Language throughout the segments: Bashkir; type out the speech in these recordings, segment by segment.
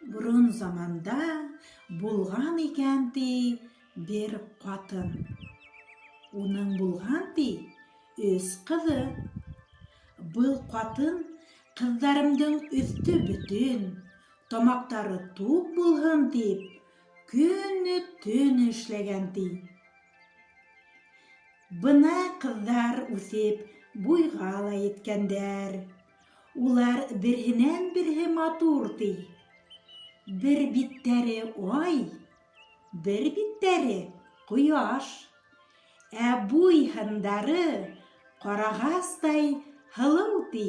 Борон заманда булған икән, ти, бер ҡатын. Уның булған, ти, өс ҡыҙы. Был ҡатын ҡыҙҙарымдың өҫтө бөтөн, тамаҡтары туҡ булһын тип, көнө-төнө эшләгән, ти. Бына ҡыҙҙар үҫеп буйға ла еткәндәр. Улар берһенән-берһе матур, ти. Бер биттәре ай, бер биттәре ҡояш. Ә буй-һындары ҡарағастай һылыу, ти.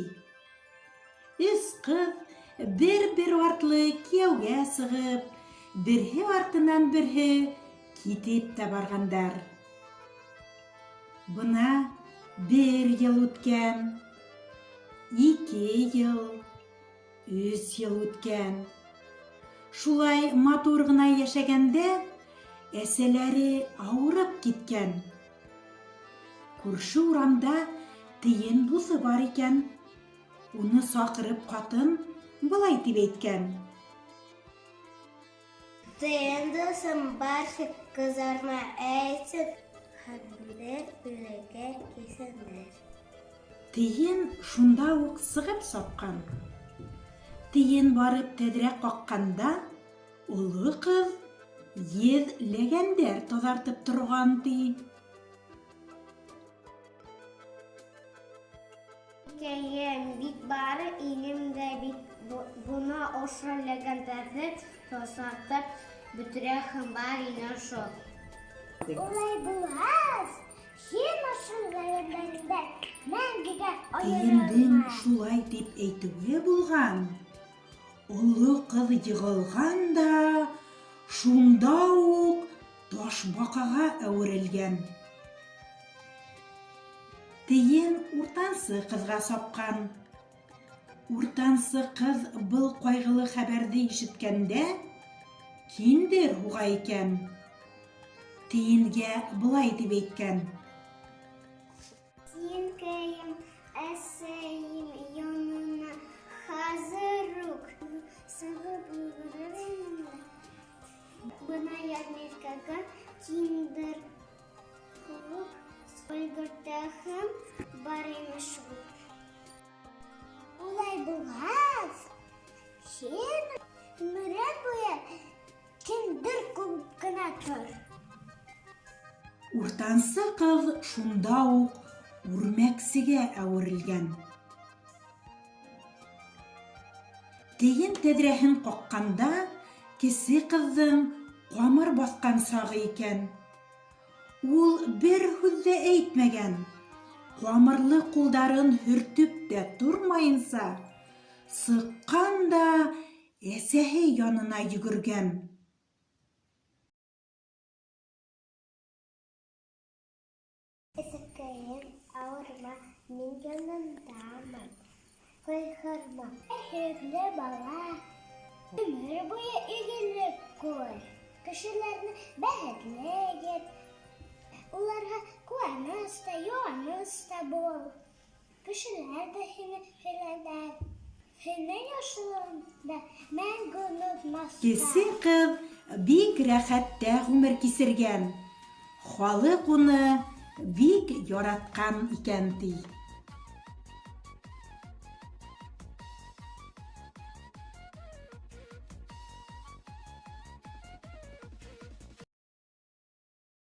Өс ҡыҙ бер-бер артлы кияүгә сығып, берһе артынан берһе китеп тә барғандар. Бына бер йыл үткән, ике йыл, өс йыл үткән. Шулай матур ғына йәшәгәндә, әсәләре ауырып киткән. Күрше урамда тиен дуҫы бар икән. Уны саҡырып ҡатын былай дип әйткән. Тиен дуҫым, барсы ҡыҙарма әйтеп, хәтле үлегә кисәндер. Тиен шунда уҡ сығып сапҡан. Тиен барып тәҙрә ҡаҡҡанда, Оло ҡыҙ еҙ ләгәндәр таҙартып торған, ти. Кәйем бик бар инем дә бит бына ошо ләгәндәрҙе тазартып бөтөрәһем бар ине шул. Улай булғас, һин ошо ләгәндәреңдән мәңгегә Тиендең айырылма. шулай дип әйтеүе булған, Оло ҡыҙ йығылған да шунда уҡ ташбаҡаға әүерелгән. Тейен уртансы ҡыҙға сапҡан. Уртансы ҡыҙ был ҡайғылы хәбәрҙе ишеткәндә киндер һуға икән. Тейенгә былай тип әйткән. Тиенкәйем, әсәйем янына хәҙер үк сығып өлгөрөр инем дә, бына ярминкәгә киндер һуғып өлгөртәһем бар ине шул. Улай булғас, һин ғүмерең буйы Киндер ҡыуып кына тор. Уртансы ҡыҙ шунда уҡ үрмәксегә әүерелгән. Тейен тәҙрәһен ҡаҡҡанда кесе ҡыҙҙың ҡамыр баҫҡан сағы икән. Ул бер һүҙ ҙә әйтмәгән, ҡамырлы ҡулдарын һөртөп тә тормайынса, сыҡҡан да Әсәһе янына йөгөргән. Әсәкәйем, ауырма, мин яныңдамын. Ҡайғырма. Һөйөклө бала, ғүмер буйы игелек күр. Кешеләрне бәхетле ит. Уларға ҡыуаныс та, юаныс та бул. Кешеләр ҙә һине һөйләнер. Һинең яҡшылығыңды мәңге онотмаҫтар. Кесе кыз бик рәхәттә гомер кисергән, халык уны бик яраткан икән, ди.